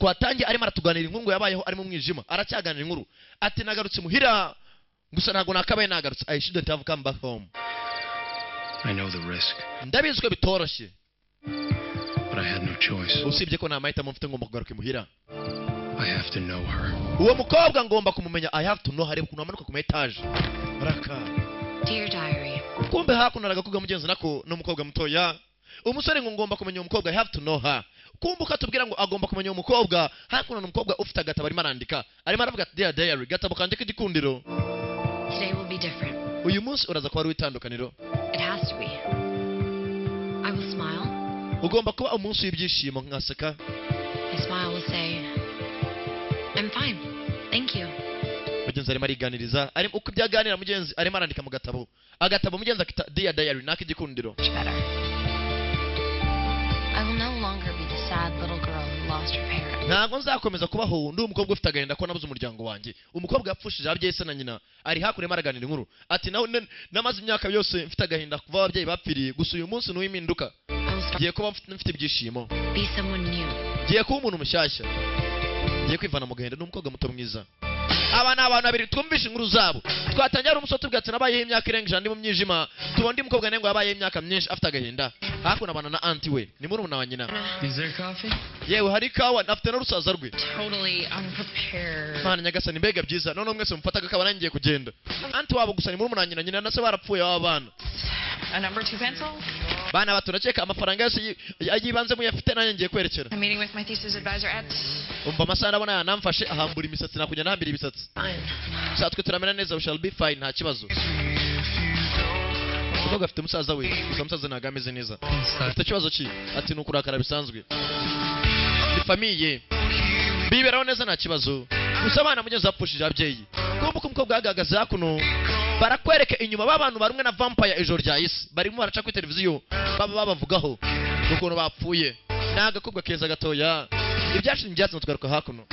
Twatangiye arimo aratuganira inkuru ngo yabayeho ari mu mwijima. Aracyaganira inkuru, ati: "Nagarutse muhira, gusa ntabwo nakabaye nagarutse. I shouldn't have come back home." I know the risk, Ndabizi ko bitoroshye, but I had no choice. usibye ko nta mahitamo mfite, ngomba kugaruka imuhira. I have to know her. Uwo mukobwa ngomba kumumenya. I have to know. Hareba ukuntu amanuka ku ma etaje araka. Dear Diary, Kumbe hakuno hari agakobwa mugenzi, nako n'umukobwa mutoya. Umusore ngo ngomba kumenya uwo mukobwa, I have to know her. Kumbe uko atubwira ngo agomba kumenya uwo mukobwa, hakuno ni umukobwa ufite agatabo arimo arandika, arimo aravuga ati: "Dear diary, gatabo kanjye k'igikundiro." Today will be different. Uyu munsi uraza kuba ari uw'itandukaniro. It has to be. I will smile. Ugomba kuba umunsi w'ibyishimo, nkaseka. My smile will say, "I'm fine. Thank you." Mugenzi arimo ariganiriza, ari uko ibyo aganira mugenzi arimo arandika mu gatabo, agatabo mugenzi akita Dear Diary, n'ak'igikundiro. Much better. I will no longer be the sad little girl who lost her parents. Ntabwo nzakomeza kubaho ndi umukobwa ufite agahinda ko nabuze umuryango wanjye. Umukobwa yapfushije ababyeyi, se na nyina. Ari hakurya arimo araganira inkuru, ati: "Nawe namaze imyaka yose mfite agahinda kuva ababyeyi bapfiriye, gusa uyu munsi ni uw'impinduka." I will start Ngiye kuba mfite ibyishimo. be someone new. Ngiye kuba umuntu mushyashya, ngiye kwivana mu gahinda. Ni umukobwa muto mwiza. Aba ni abantu babiri twumvishe inkuru zabo. Twatangira ari umusore tubwira ati: "Nabayeho imyaka irenga 100 ndi mu mwijima." Tubona undi mukobwa nawe ngo yabayeho imyaka myinshi afite agahinda. Hakuno abana na aunty we, ni murumuna wa nyina. Is there coffee? Yewe, hari ikawa, afite n'urusaza rwe. Totally unprepared. Mana nyagasani, mbega byiza! Noneho mwese mufata agakaba, nanjye ngiye kugenda. Aunty wabo gusa ni murumuna wa nyina, nyina na se barapfuye baba bana. A number 2 pencil? Bana bato, ndakeka amafaranga yose y'ibanze muyafite, nanjye ngiye kwerekera. I'm meeting with my thesis advisor at Umva, amasaha ndabona yanamfashe. Ahambura imisatsi, nakujya nahambira imisatsi. Fine. Gusa twe turamera neza, we shall be fine, nta kibazo. Umukobwa afite musaza we, gusa musaza ntabwo ameze neza. Afite ikibazo ki? Ati: "Ni ukurakara bisanzwe." Ni famille, biberaho neza, nta kibazo, gusa abana mugenzi bapfushije ababyeyi. Kumva uko umukobwa yahagaze hakuno, barakwereka inyuma b'abantu barumwe na vampire ijoro rya isi, barimo baraca kuri televiziyo, baba babavugaho ukuntu bapfuye. Ni agakobwa keza gatoya. Ibyacu ni ibyatsi, tugaruka hakuno.